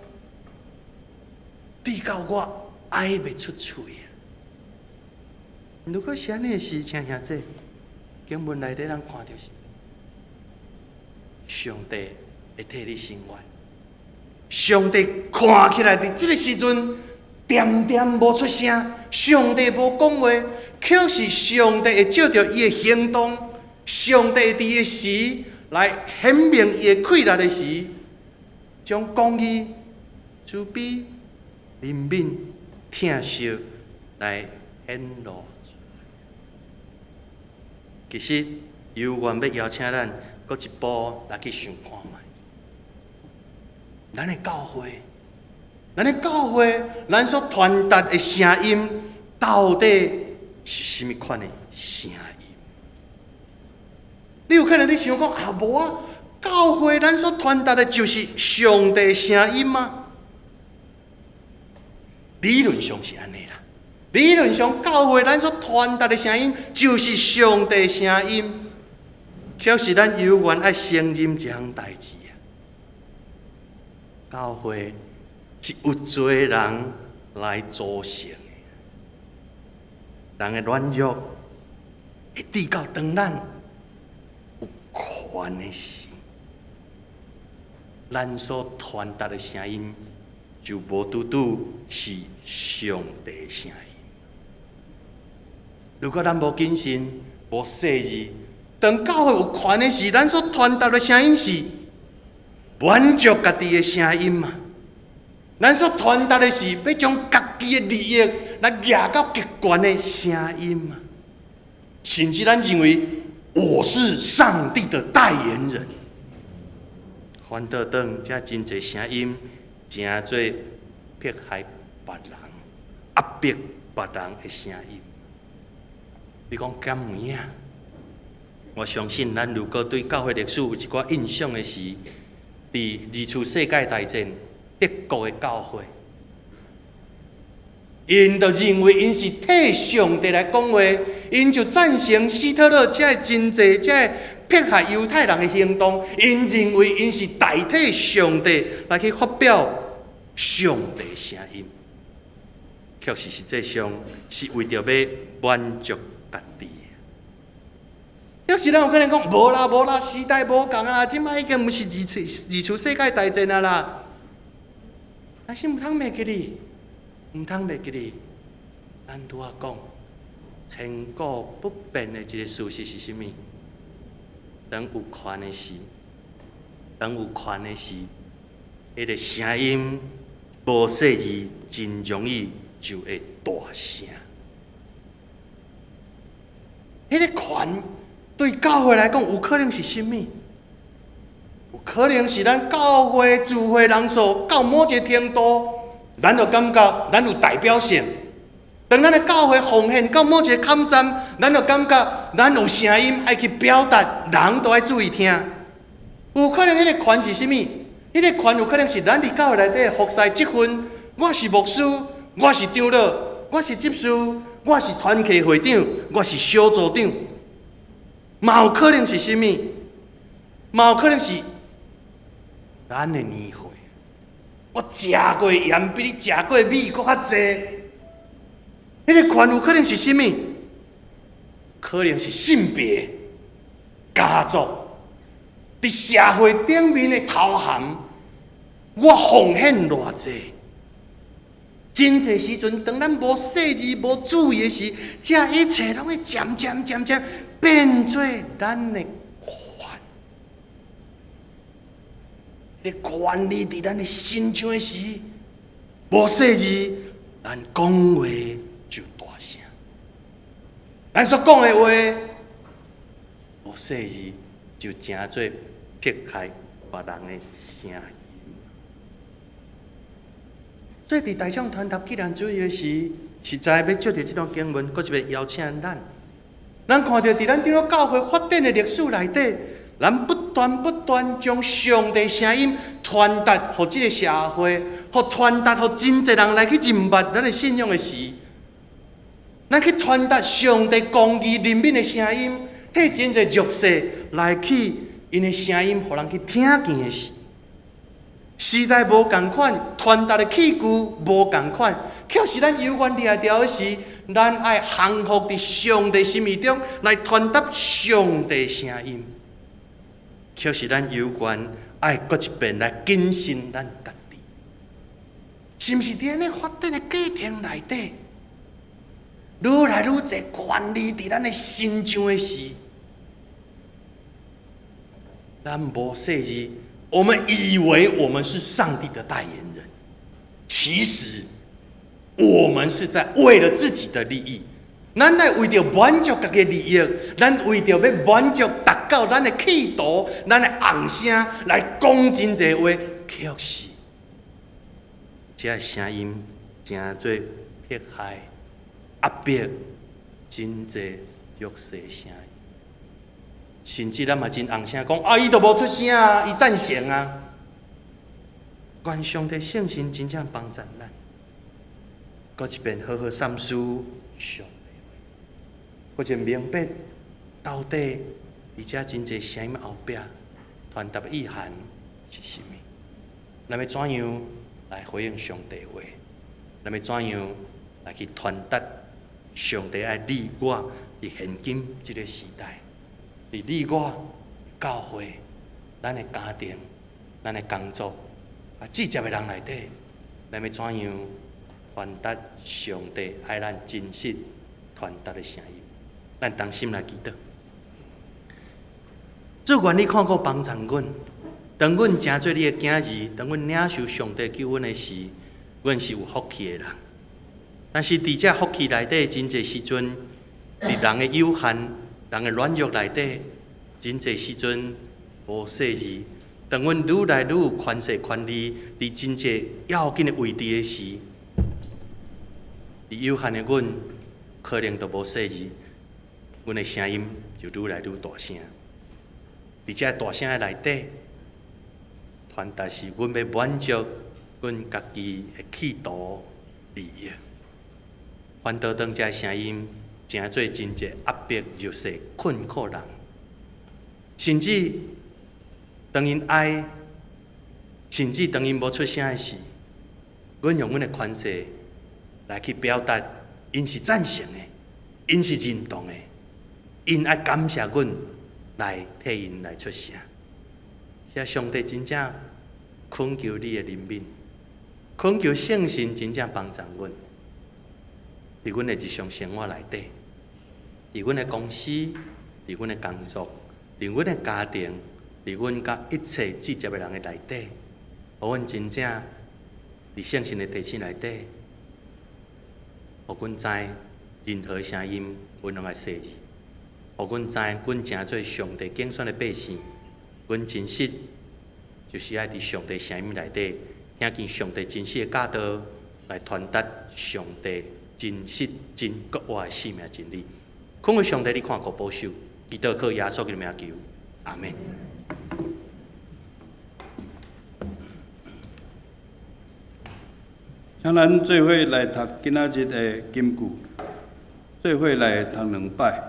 直到我哀袂出喙啊！如果是按呢時，請兄弟，經文內底咱看著是上帝會替你伸冤。上帝看起來佇這个時陣恬恬無出聲，上帝無講話，卻是上帝會藉著伊的行動，上帝佇伊的時來顯明伊的氣力的時，將公義、慈悲、憐憫、疼惜來顯露出來。其實，猶原欲邀請咱閣一步來去想看覓。咱的教會，咱的教會，咱所傳達的聲音，到底是啥物款的聲音？你有可能你想講啊，無啊，教會咱所傳達的就是上帝聲音嗎？理論上是按呢啦。理論上，教會咱所傳達的聲音就是上帝聲音，卻是咱猶原愛承認一項代誌啊。教會是有罪人來組成的，人的軟弱會直到當咱有權的時，咱所傳達的聲音就無拄拄是上帝聲音。如果咱無謹慎、無細膩，當教會有權的時，咱所傳達的聲音是滿足家己的聲音嘛？咱所傳達的是欲將家己的利益來舉到極懸的聲音嘛？甚至咱認為我是上帝的代言人，反倒轉這真濟聲音，成做迫害別人、壓迫別人的聲音。你講敢有影？我相信咱如果對教會歷史有一寡印象的是，佇二次世界大戰，德國的教會，𪜶就認為𪜶是替上帝來講話，𪜶就贊成希特勒這个真濟這个迫害猶太人的行動，𪜶認為𪜶是代替上帝來去發表上帝聲音，卻是實際上是為著欲滿足家己。有時咱有可能講，無啦無啦，時代無仝啦，這擺已經毋是二次世界大戰啊啦。但是毋通袂記得，毋通袂記得，咱拄仔講，千古不變的一個事實是啥物？當有權的時，當有權的時，彼個聲音無細膩，真容易就會大聲。彼個權對教會來講，有可能是啥物？有可能是咱教會聚會人數到某一個程度，咱就感覺咱有代表性。當咱的教會奉獻到某一個坎站，咱就感覺咱有聲音愛去表達，人都愛注意聽。有可能彼個權是啥物？彼個權有可能是咱佇教會內底服侍職分，我是牧師，我是長老，我是執事，我是團契會長，我是小組長。嘛有可能是啥物？嘛有可能是咱的年歲。我食過鹽比你食過米閣較濟。彼個權有可能是啥物？可能是性別、家族、佇社會頂面的頭銜，我奉獻偌濟。真濟時陣，當咱無細膩、無注意的時，這一切攏會漸漸漸漸變做咱的權。咧權力佇咱的身上的時，無細膩，咱講話就大聲。咱所講的話，無細膩就成做迫害別人的聲音。所以佇大眾傳達紀念主日的時，實在欲藉著這段經文，閣一遍邀請咱。咱看著佇咱長老教會發展的歷史內底，咱不斷不斷將上帝聲音傳達予這個社會，予傳達予真濟人來去認捌咱的信仰的時，咱去傳達上帝公義憐憫的聲音，替真濟弱勢來去𪜶的聲音，予人去聽見的時，時代無仝款，傳達的器具無仝款，卻是咱猶原掠牢的是，咱愛降服佇上帝心意中來傳達上帝聲音，卻是咱猶原愛閣一遍來謹慎咱家己，是毋是佇按呢發展的過程內底，愈來愈濟權力佇咱的身上的時，咱無細膩，我們以為我們是上帝的代言人，其實我們是在為了自己的利益。咱來為著滿足家己的利益，咱為著欲滿足達到咱的企圖，咱的甕聲來講真濟話，卻是這个聲音成做迫害、壓迫真濟弱勢聲音。甚至咱嘛真甕聲講，啊，伊都無出聲啊，伊贊成啊。願上帝聖神真正幫助咱，閣一遍好好三思上帝話，閣一遍明白到底佇遮真濟聲音後壁傳達的意涵是啥物？咱欲怎樣來回應上帝話？咱欲怎樣來去傳達上帝愛你我佇現今這个時代？佇你我教會、咱的家庭、咱的工作啊，接觸的人內底，咱欲怎樣傳達上帝愛咱真實傳達的聲音？咱同心來祈禱。主，願你看顧幫助阮，當阮成做你的囝兒，當阮領受上帝救恩的時，阮是有福氣的人。但是佇這福氣內底，真濟時陣，佇人的有限、人的軟弱內底，真濟時陣無細膩。當阮愈來愈有權勢、權利，佇真濟要緊的位置的時，佇有限的阮，可能就無細膩，阮的聲音就愈來愈大聲。佇這大聲的內底，傳達是阮欲滿足阮家己的企圖利益。反倒當這聲音成做真濟壓迫弱勢困苦人，甚至當𪜶哀，甚至當𪜶無出聲的時，阮用阮的權勢來去表達，𪜶是贊成的，𪜶是認同的，𪜶愛感謝阮來替𪜶來出聲。是上帝真正懇求你的憐憫，懇求聖神真正幫助阮，佇阮的日常生活內底，佇阮的公司，佇阮的工作，佇阮的家庭，佇阮佮一切接觸的人的內底，予阮真正佇聖神的提醒內底，予阮知任何聲音，阮攏愛細膩；予阮知，阮成做上帝揀選的百姓，阮真實就是愛佇上帝聲音內底，聽見上帝真實的教導，來傳達上帝真實真國活的生命真理。懇求上帝，你看顧保守，祈禱靠耶穌的名求，阿們。請咱做伙來讀今仔日的金句，做伙來讀兩擺。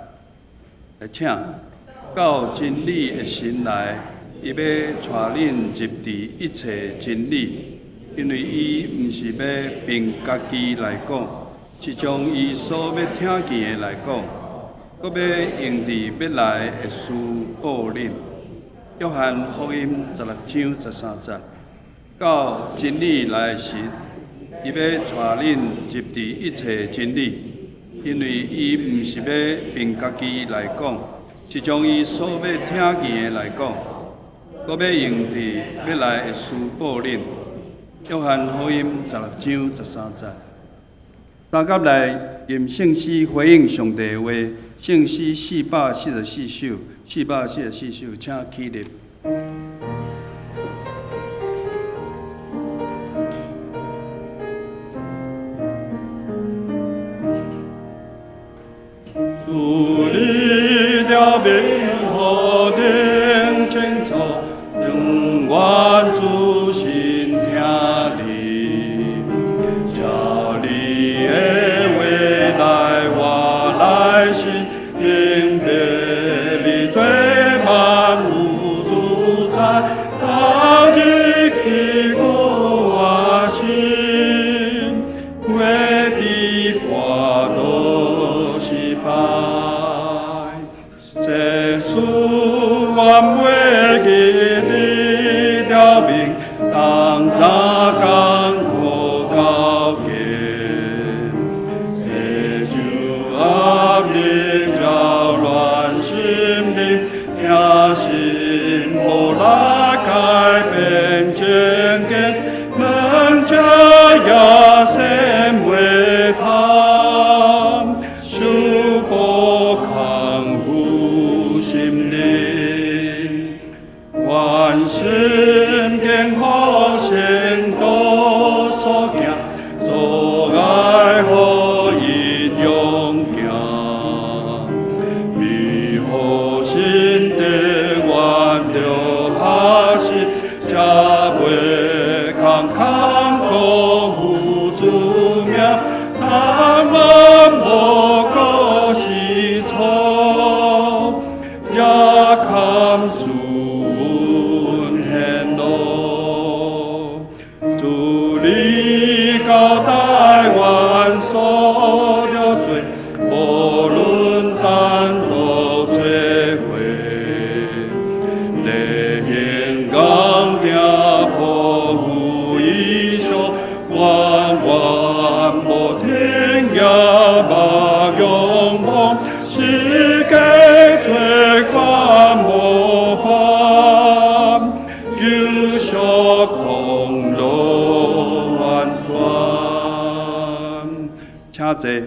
來請到真理的神來，伊欲帶恁入佇一切真理，因為伊毋是欲憑家己來講，是將伊所欲聽見的來講，閣欲用佇欲來的事報恁。約翰福音16章13節，到真理來時，伊欲帶恁入佇一切真理，因為伊毋是欲憑家己來講，是將伊所欲聽見的來講，閣欲用佇欲來的事報恁。約翰福音16章13節，三甲來吟聖詩回應上帝的話，聖詩444首，444首，請起立。主你的名何等清楚，永遠仔細聽你，照你的話來活來行，明白你做萬有主宰，當日起我心，袂伫跋倒失敗。這事我袂記你條命，當那艱苦到今，世就壓力擾亂心靈，聽信無來改變前見，能這也先袂貪，受不康復心靈，關心健康先多所行，做愛予𪜶勇行，美好心地願著學習，才袂空空辜負主名，千萬無過是錯，也堪主恩顯露。主你交代阮所著做，無論單獨做伙，禮行剛定抱負異想，遠遠無停也馬勇往，心請坐。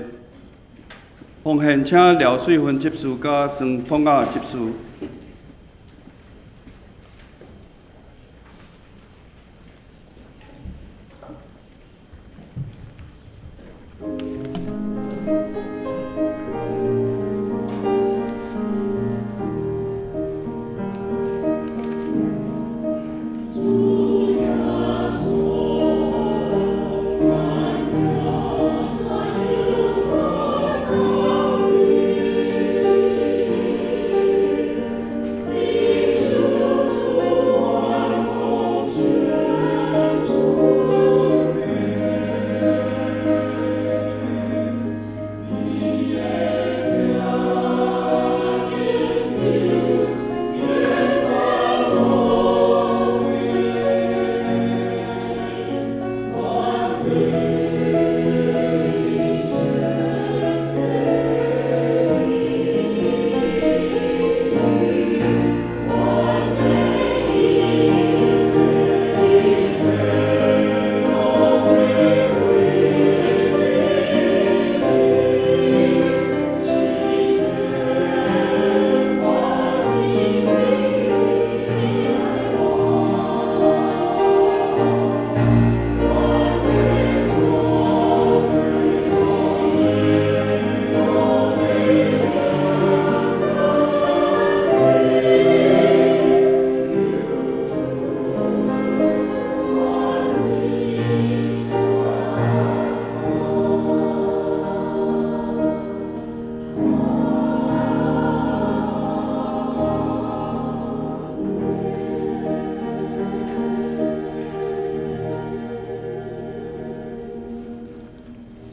奉獻請廖水芬執事佮庄鳳雅執事。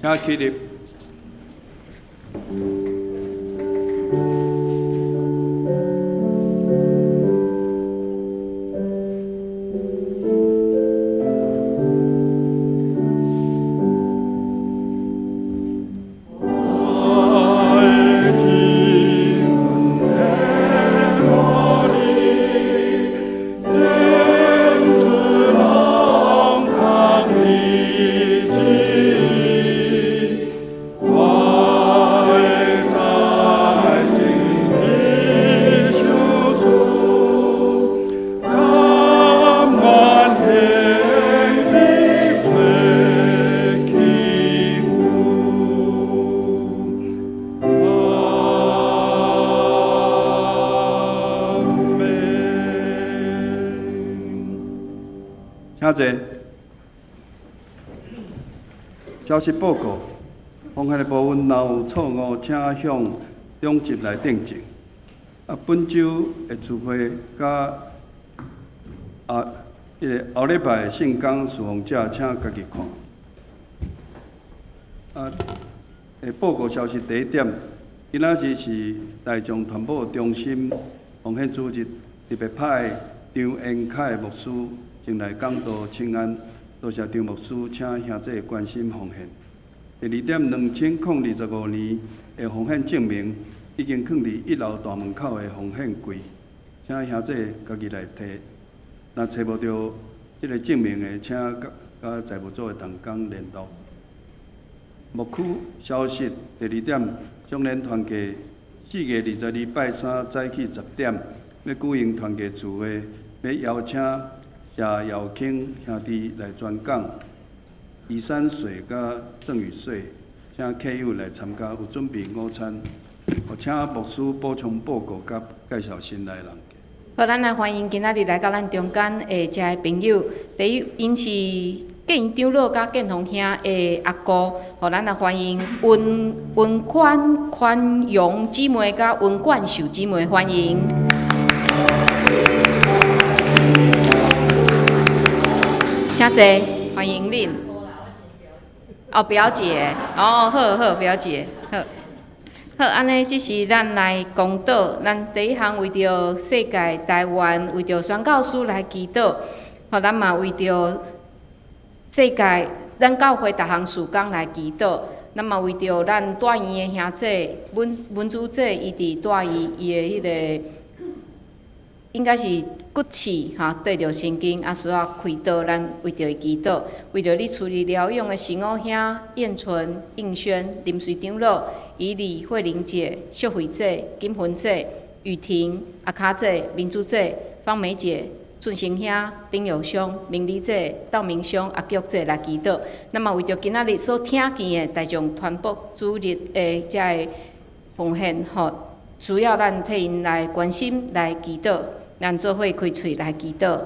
請起立。請坐。消息報告，奉獻的部分若有錯誤，請向長執來訂正。啊，本週的聚會佮啊，彼个後禮拜的聖工事奉者，請家己看。啊，會報告消息第一點，今仔日是大眾傳播中心奉獻主日，特別派張延凱牧師前來講道請安，多謝張牧師，請兄弟關心奉獻。第二點，2025年的奉獻證明已經囥佇一樓大門口的奉獻櫃，請兄弟家己來提。若揣無著這个證明的，請佮財務組的同工聯絡。牧區消息第二點，少年團契4月22拜三早起10點，欲舉行團契聚會，欲邀請謝耀卿兄弟來專講，移山水佮鄭宇水，請客友來參加，有準備午餐。請牧師補充報告佮介紹新來人。好，咱來歡迎今仔日來到咱中間的遮个朋友。第一，𪜶是建仁長老佮建宏兄的阿姑。予咱來歡迎溫溫寬寬容姊妹佮溫冠秀姊妹，歡迎。請坐，歡迎恁。哦，表姐，哦，好好，表姐，好。好，按呢，這時咱來公禱。咱第一項為著世界、台灣，為著宣教師來祈禱。予咱嘛為著世界、咱教會逐項事工來祈禱。咱嘛為著咱大院的兄姐、文文主姐，伊佇大院伊的彼个應該是骨刺哈，綴著神經，啊需要開刀，咱為著伊祈禱，為著佇厝裡療養的新五兄、燕純、應軒、林瑞長老、以禮、慧玲姐、秀慧姐、金芬姐、雨婷、阿卡姐、明珠姐、方梅姐、俊成兄、丁友兄、明麗姐、道明兄、阿菊姐來祈禱。那麼為著今仔日所聽見的大眾傳播主日的遮个奉獻吼，需要咱替𪜶來關心、來祈禱。咱做伙開喙來祈禱。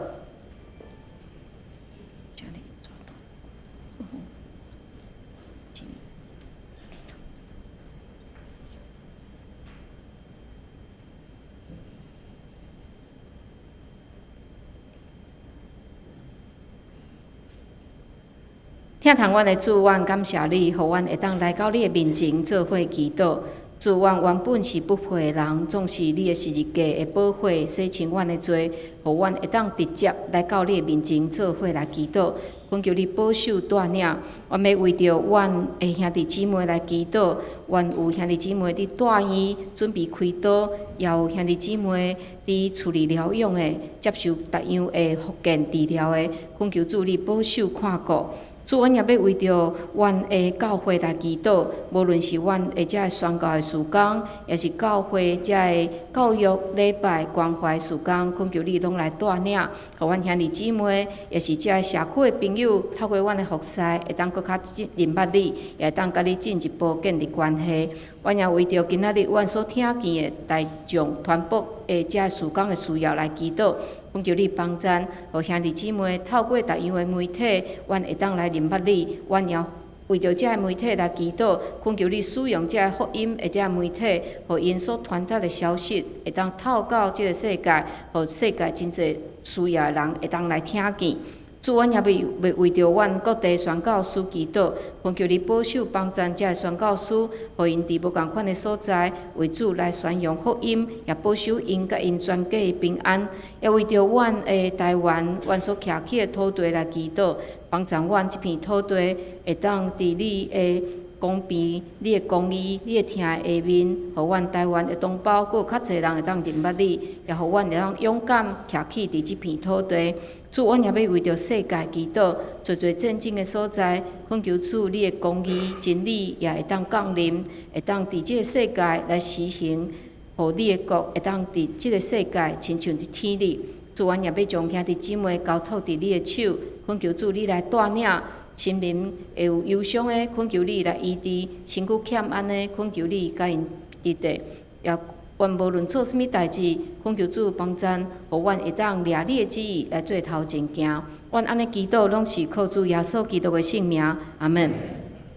疼疼阮的主，阮感謝你，予阮會當來到你的面前做伙祈禱。主，阮原本是不配的人，總是你的十字架的寶血洗清阮的罪，予阮會當直接來到你的面前做伙來祈禱。懇求你保守帶領，阮欲為著阮的兄弟姊妹來祈禱。阮有兄弟姊妹佇大醫準備開刀，也有兄弟姊妹佇厝裡療養的，接受逐樣的復健治療的。懇求主你保守看顧。主，阮也欲為著阮的教會來祈禱，無論是阮的遮个宣教的事工，抑是教會遮个教育禮拜關懷事工，懇求你攏來帶領，予阮兄弟姊妹，抑是遮个社區的朋友，透過阮的服侍，會當閣較認捌你，也會當佮你進一步建立關係。阮也為著今仔日阮所聽見的大眾傳播的遮个事工的需要來祈禱。懇求你幫贊，予兄弟姊妹透過逐樣的媒體，阮會當來認捌你。阮也為著遮个媒體來祈禱，懇求你使用遮个福音的遮个媒體，予𪜶所傳達的消息，會當透到這个世界，予世界真濟需要的人會當來聽見。主，阮也欲為著阮各地宣教師祈禱，懇求你保守幫贊遮个宣教師，予𪜶佇無仝款的所在，為主來宣揚福音，也保守𪜶佮𪜶全家的平安。也為著阮的台灣，阮所徛起的土地來祈禱，幫贊阮這片土地會當佇你的公平、你的公義、你的疼的下面，予阮台灣的同胞，閣有較濟人會當認捌你，也予阮會當勇敢徛起佇這片土地。主，阮也欲為著世界祈禱，濟濟戰爭的所在，懇求主你的公義、真理也會當降臨，會當佇這个世界來實行，予你的國會當佇這个世界親像佇天裡。主，阮也欲將兄弟姊妹交託佇你的手，懇求主你來帶領。心靈會有憂傷的，懇求你來醫治；身軀欠安的，懇求你共𪜶佇咧。也願無論做啥物代誌，懇求主幫贊，予阮會當掠你的旨意來做頭前行。阮按呢祈禱，攏是靠主耶穌基督的聖名。阿門。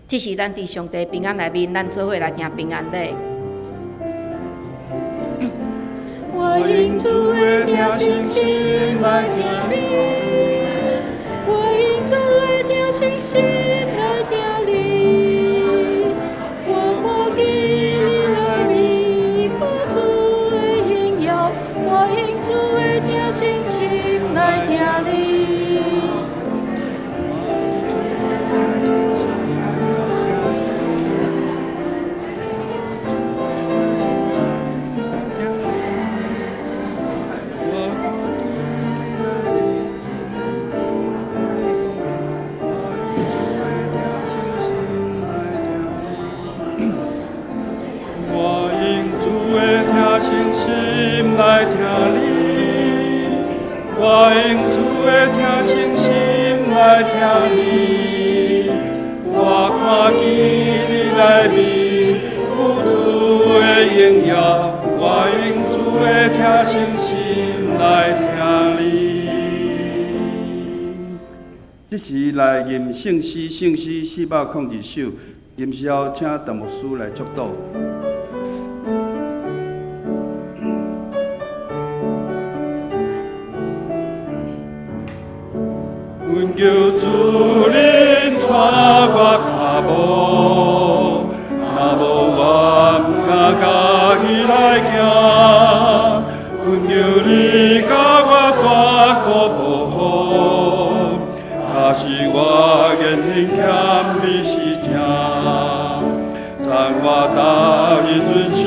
這是咱佇上帝平安內面，咱做伙來行平安禮。我用主的疼心心來疼你，我用主的疼心心來疼你，我看見你內面有主的榮耀，我用主的疼心心來疼你。我用主的疼心心來疼你，我用主的疼心心來疼你。我看見你內面有主的榮耀，我用主的疼心心來疼你。這時來吟聖詩，聖詩402首，吟詩後請鄧牧師來祝禱。懇求主恁帶我跤步，若無我毋敢家己來行。懇求你共我大鼓保護，若是我言行欠你是正，讚我逐日遵守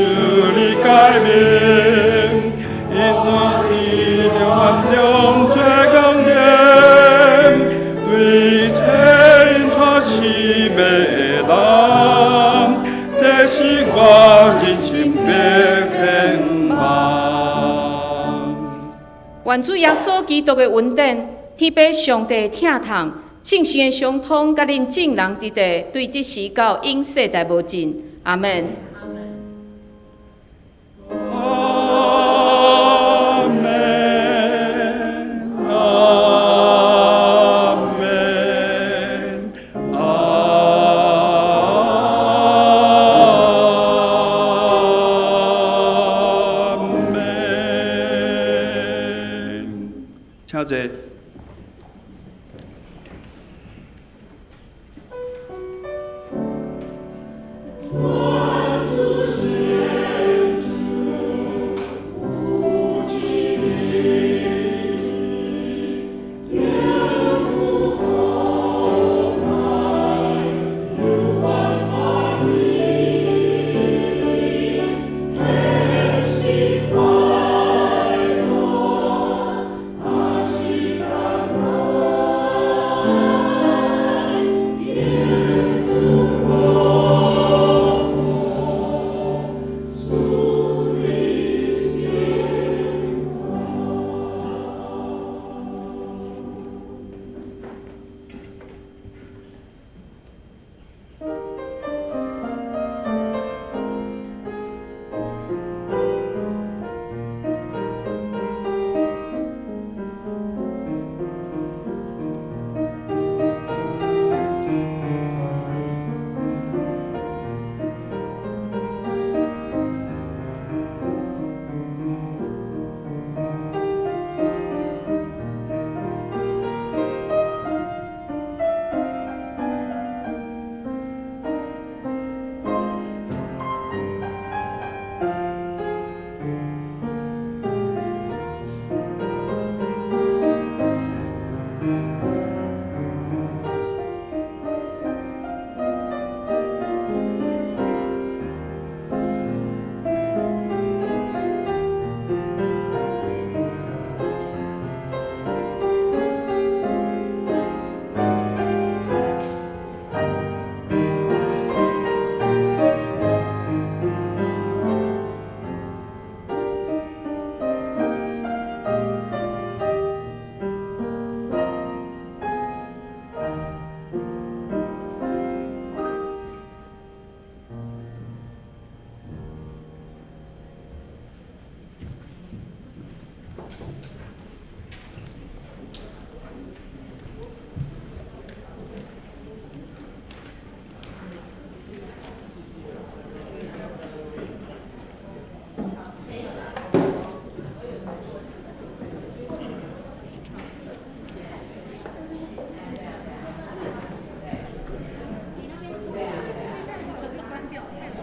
你誡命，因我伫願主耶穌基督的恩典，天父上帝疼痛，聖神的相通，佮恁眾人佇地，對這時到永世代無盡。阿門。阿門，阿門，阿門。請坐。